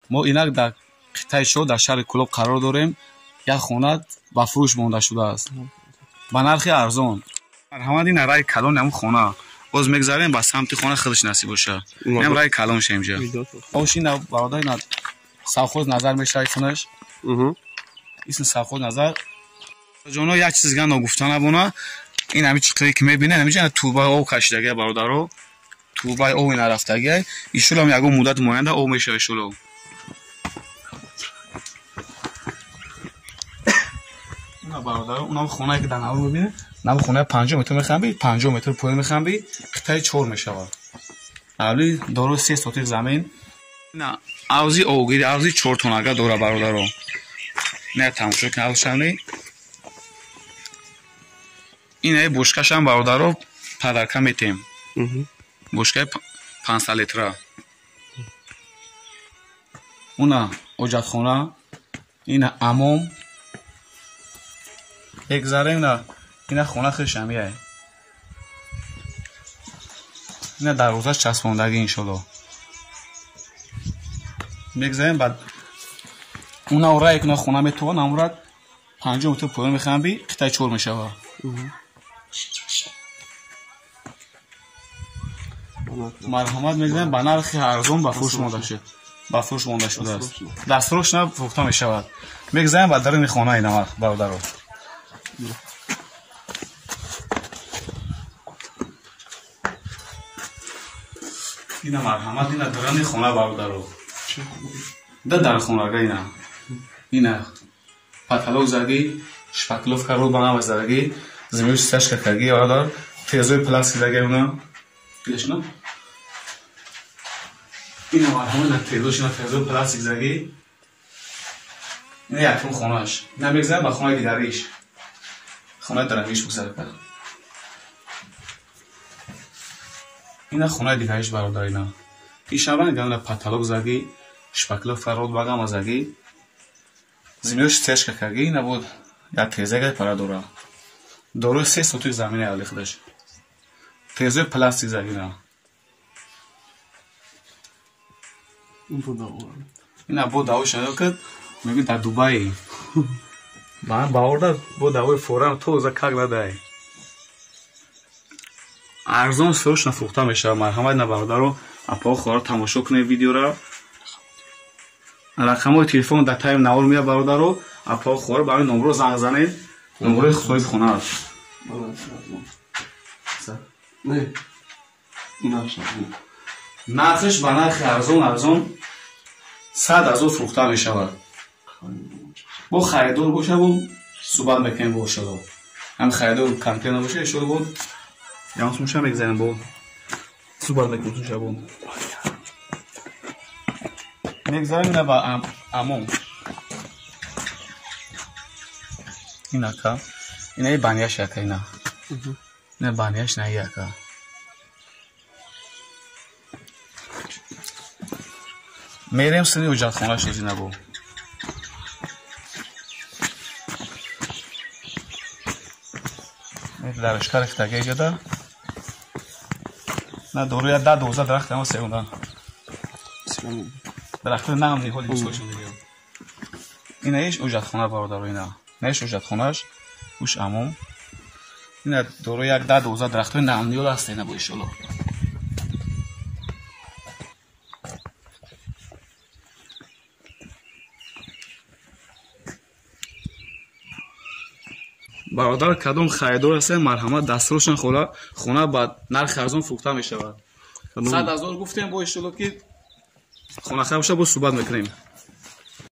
Мо инак дар қитъаи Шо дар шаҳри Кӯлоб қарор дорем. Як хона ба фурӯш монда шудааст ба нархи арзон. Марҳамат, ин раи калони ҳамун хона. Боз мегзарем ба самти хона, худаш насиб боша. Инам раи калонша инҷа. Ош ин бародар, ина совхоз назар мешавад хонаш. Исм совхоз назар. Ҷоно, як чиз дига ногуфта набона. Ин ҳами чиқре ки мебинед, ҳамиҷа турбаи об кашидагия, бародаро. Турбаи об ина рафтагия. Ишулам ягон муддат муайянда об мешава ишуло. Бародаро, унам хонае ки дар навор мебинед, нав хонаи 50 метр мехамби, 50 метр поён мехамби, қитъаи 4 мешавад. Авли дорои 3 сотих замин. Ина авзи овгири, авзи чортонага дора, бародаро. Не тамошо кун авзшавни. Инаи бушкашам, бародаро, падарка метем. Бушкаи 500 литра. Уна оҷатхона, ина амом. Егзарем на ина хона хушам яй. Ина дарвозаш часпондагӣ иншолло. Мегзарем бад уна орае ки хона метавон амурат 50 метр поён мехамби, қитъаи 4 мешава. Марҳамат, мегзарем ба нархи арзон ба фурӯш монда шуд. Ба фурӯш монда шудааст. Дастфурӯш на фурӯхта мешавад. Мегзарем ба даруни хона ина, бародаро. Ина марҳамат, ина даруни хона, бародаро. Да дар хонага ина. Ина потолок заги, шпакловка рӯ ба нав заги, зимиёш сашка карги, бародар, тезои пластик заги уна. Дишна? Ина марҳамат, ина тезош, ина тезои пластик заги. Ина якум хонаш. Ина мегзарем ба хонаи дигариш. Хонаи дарангиш бигзарем. Ина хонаи дигариш, бародар, ина. Ишаван гана потолок заги, шпакловка род багама заги. Зимиёш сешка карги, ина буд як тезага пара дора. Дорои 3 сотих замини али худаш. Тезои пластик заги ина. Ина бо давош надо кард, мегӯ дар Дубай. Ба баорда бо давои форам тоза как надай. Арзон срочно фурӯхта мешавад. Марҳамат, на бародаро, апао хоҳар, тамошо кунед видеора. Рақамҳои телефон дар таи навор меяд, бародаро, апао хоҳар, ба ҳамин номро занг занед. Номрои соҳиби хона аст. Нархиш ба нархи арзон арзон 100 ҳазор фурӯхта мешавад. Бо харидор боша, бо суҳбат мекунем бо иншолло. Ҳам харидор конкретно боша, иншолло бо ягон сумша мегзарем, бо суҳбат мекунем сумша бо. Мегзарем ина ба амом. Ин ака, ина банияш ака, ина. Ина банияш на ака. Мерем сини оҷатхона шуд ина бо. Дарашка рехтага иҷода. На дороя 10-12 дарахт ама сегундан. Дарахтҳои нам ниҳоли бисёршон дига. Ина иш оҷатхона, бародаро, ина. Ина иш оҷатхонаш, уш амом. Ина дорои як 10-12 дарахтҳои нам ниҳол аст ина бо иншолло. Бародар, кадом харидор ҳастед, марҳамат, дастфурӯшан хона ба нархи арзон фурӯхта мешавад. 100 ҳазор гуфтем, бо иншолло ки хонахар боша, боз суҳбат мекунем.